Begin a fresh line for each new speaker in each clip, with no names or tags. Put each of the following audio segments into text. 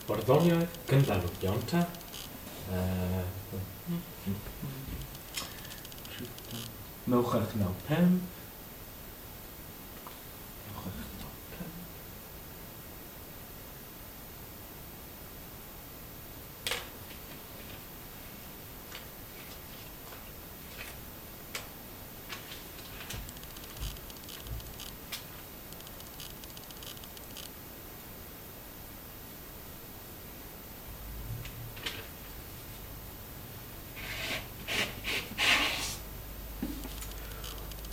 Barddoniaeth Cynddelw Ianta. 9695. 9695.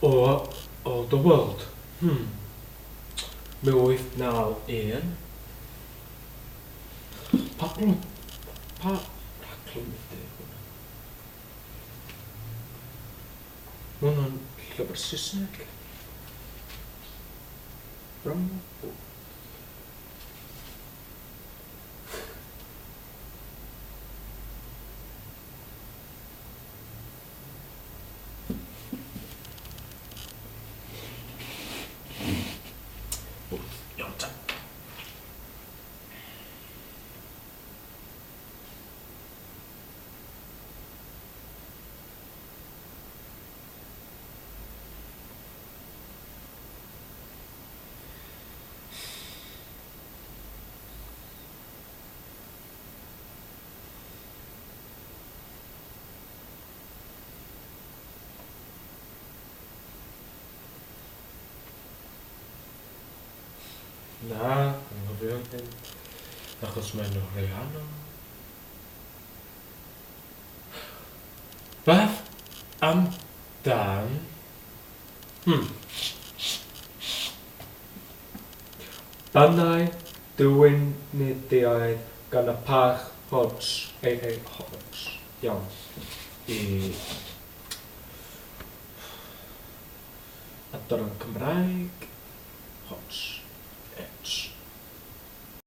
Or All the World. 1891. Pa pa rhaglen ydy hwnna? Mae hwnna'n llyfr Saesneg. Bron. Iawn ta. Na, anghofio hyn. Achos mae'n rhy anodd. Beth amdan... Bannau diwinyddaidd gan y Parch Hodge, A. A. Hodge. Iawn. I adran Cymraeg, Hodge, H.